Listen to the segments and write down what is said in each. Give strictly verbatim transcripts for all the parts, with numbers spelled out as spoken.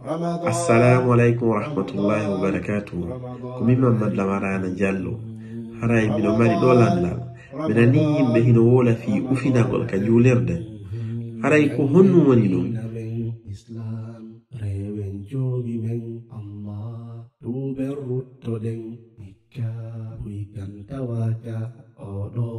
Assalamu alaikum wa rahmatullahi wa barakatuh. Ko min Mammad Lamarana Jallo. Haray miɗo mari ɗo landal. Mi nani yimɓe hino wola fii ufinagol ka juulirde. Haray ko honɗum woni ɗum? Islam, rewen joomi men Allah, tuuben ruttoɗen, hikka buy kan tawaaka oɗo.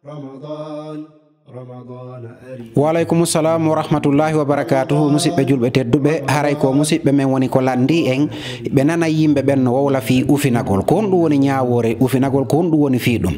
Ramadan, Ramadan ari. Wa alaikum salam wa rahmatullahi wa barakatuhu. Musiɓɓe julɓe tedduɓe, haray ko musiɓɓe men woni ko landi en, ɓe nana yimɓe ɓen no wowla fii ufinagol. Ko honɗum woni ñaawoore ufinagol? Ko honɗum woni fii ɗum?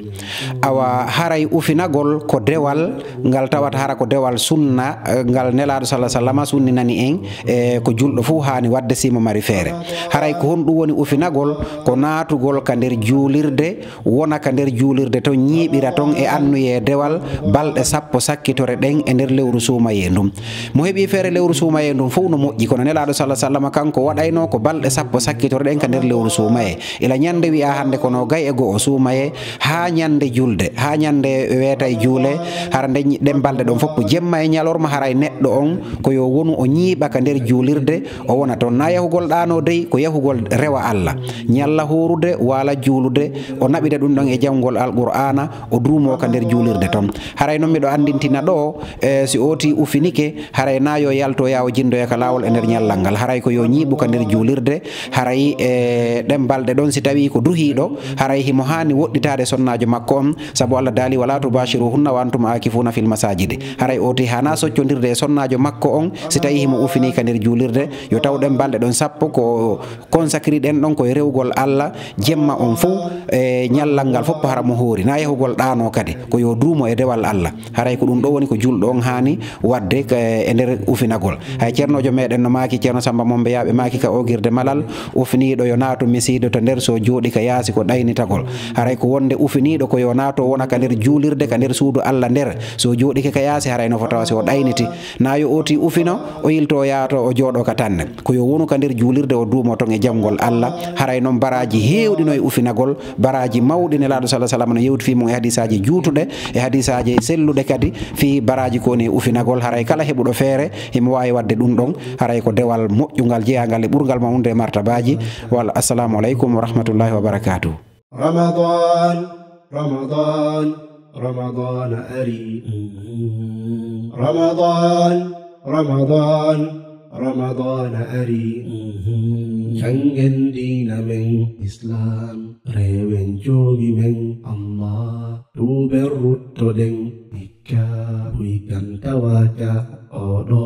Awa, haray ufinagol ko dewal ngal tawata hara ko dewal sunna, eh, ngal Nelaaɗo sallallahu alaihi wasallam sunninani en, e ko julɗo fuu haani waɗde si mo mari feere. Haray ko honɗum woni ufinagol? Ko naatugol ka nder juulirde, wona ka nder juulirde ton, ñiiɓira ton e annuyee dewal balɗe sappo sakkitore ɗen e nder lewru suumayee ndun. Mo heɓi feere lewru suumayee ndun fow no moƴƴi, kono Nelaaɗo sallallahu alaihi wasallam kanko waɗayno ko balɗe sappo sakkitore ɗen ka nder lewru suumayee. Ila ñande wi'a hande ko no gay e go'o suumayee, haa ñande julde, haa ñande weetay juule, hara nde ñi-, ɗen balɗe ɗon fof ko jemma e ñalorma, haray neɗɗo on ko yo wonu o ñiiɓa ka nder juulirde, o wona ton. Na yahugol ɗaano dey, ko yahugol rewa Allah. Ñalla hoorude, waala juulude, o naɓida ɗum ɗon e janngol Alqur'aana, o duumoo ka nder juulirde ton. Haray non miɗo anndintina ɗo, e, si ooti ufinike, haray na yo yalto yawo jindoya ka laawol e nder ñallal ngal. Haray ko yo ñiiɓu ka nder juulirde, haray, e, ɗen balɗe ɗon si tawi ko duhiiɗo, haray himo haani woɗɗitaade sonnaajo makko on, sabu Allah daali, "Wala tubashiruhunna wa antum akifuna fil masajidi." Haray ooti hana soccondirde e sonnaajo makko on, si tawi himo ufini ka nder juulirde, yo taw ɗen balɗe ɗon sappo ko consacré ɗen ɗon koye rewugol Allah, jemma on fow, e ñallal ngal fof hara mo hoori, na yahugol ɗaano kadi, ko yo duumo e dewal Allah. Haray ko ɗum ɗo woni ko julɗo on haani waɗde ka, e nder ufinagol. Hay ceernoojo meɗen no maaki, Ceerno Samba Mombe Yaaɓe maaki ka oogirde Malal, ufiniiɗo yo naatu misiido to nder, so jooɗi ka yaasi ko ɗaynitagol. Haray ko wonde ufiniiɗo ko yo naato wona ka nder juulirde, ka nder suudu Allah nder, so jooɗike ka yaasi haray no fota si o ɗayniti. Na yo ooti ufino, o yilto yaato o jooɗo ka tanne. Ko yo wonu ka nder juulirde, o duumo ton e janngol Allah. Haray non baraaji heewɗi no e ufinagol, baraaji mawɗi Nelaaɗo sallallahu alaihi wasallam no yewti fii mum e hadiisaaji juutuɗe, e hadiisaaji selluɗe kadi fii baraaji ko woni e ufinagol. Haray kala heɓuɗo feere, himo waawi waɗde ɗum ɗon. Haray ko dewal moƴƴungal jeyaangal e ɓurgal mawnude e martabaaji. Wal, assalamu alaikum wa rahmatullahi wa barakatuh. Ramadan, Ramadan, Ramadan ari. Ramadan, Ramadan, Ramadan ari. Janngen diina men Islam, rewen joomi men Allah, tuuben ruttoɗen, hikka buy kan tawaaka oɗo.